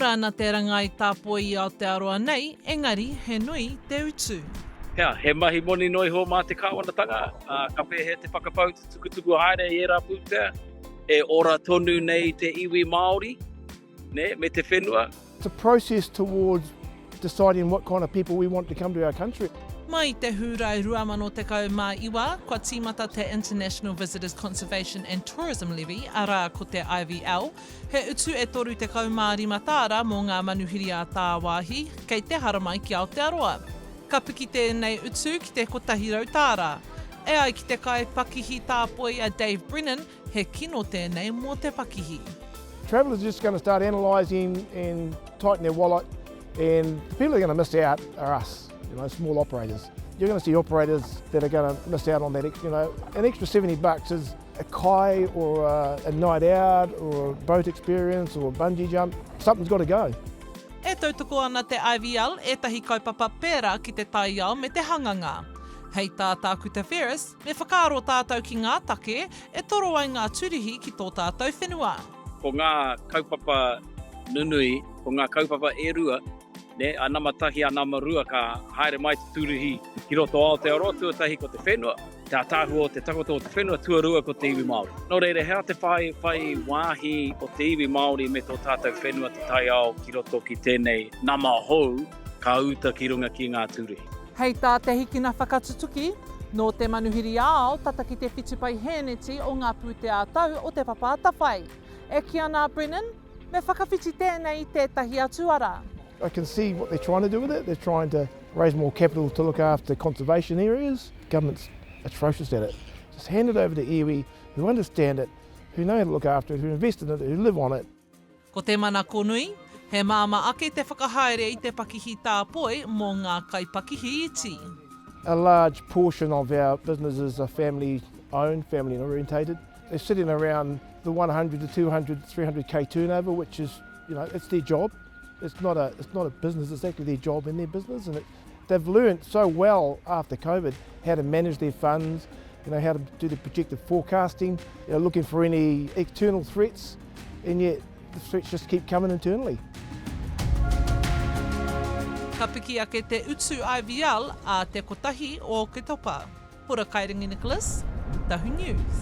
Ora ana te rangai tāpoi i Aotearoa nei, engari he nui te utu. Hea, he mahi moni noa iho mā te kāwanatanga, ā, ka pēhea te whakapau, te tukutuku haere i ērā pūtea e ora tonu nei te iwi Māori, nē, me te whenua. It's a process towards deciding what kind of people we want to come to our country. Mai i te Hūrae 2019, kua tīmata te International Visitors Conservation and Tourism Levy, arā, ko te IVL, he utu e 35 tāra mō ngā manuhiri ā-tāwāhi kei te haramai ki Aotearoa. Ka piki tēnei utu ki te 100 tāra. E ai ki te kaipakihi tāpoi a Dave Brennan, He kino tēnei mō te pakihi. Travellers are just going to start analysing and tighten their wallet and the people that are going to miss out are us, you know, small operators. You're going to see operators that are going to miss out on that, you know, an extra 70 bucks is a kai or a, a night out or a boat experience or a bungee jump. Something's got to go. E tautoko ana te IVL ētahi kaupapa pērā ki te taiao me te hanganga. Hei tā Tākuta Ferris, Me whakaaro tātou ki ngā take e toro ai ngā turihi ki tō tātou whenua. Ko ngā kaupapa nunui, ko ngā kaupapa e rua, nē, a nama tahi, a nama rua, ka haere mai te turihi ki roto o Aotearoa, tuatahi ko te whenua, te ātaahua o te takoto o te whenua, tuarua ko te iwi Māori. Nō reira, he aha te whai, whai wāhi o te iwi Māori me tō tātou whenua, te taiao ki roto ki tēnei nama hou ka uta ki runga ki ngā turihi? Hei tā Te Hikina Whakatutuki, nō te manuhiri ā-ao tata ki te whitu paihēneti o ngā pūtea ā-tau o Te Papa Atawhai. E kī ana a Brennan, me whakawhiti tēnei i tētahi atu ara. I can see what they're trying to do with it, they're trying to raise more capital to look after conservation areas. Government's atrocious at it. Just hand it over to iwi who understand it, who know how to look after it, who invest in it, who live on it. Ko te manako nui, he māmā ake te whakahaere i te pakihi tāpoi mō ngā kaipakihi iti. A large portion of our businesses are family owned, family orientated. They're sitting around the 100 to 200, 300k turnover, which is, you know, it's their job. It's not a, it's not a business, it's actually their job in their business. And it, they've learned so well after COVID how to manage their funds, you know, how to do the projected forecasting, you know, looking for any external threats, and yet the threats just keep coming internally. Ka piki ake te utu IVL a te kotahi o Oketopa. Hora Kairangi Nicholas, Tahu News.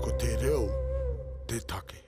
Ko te reo te take.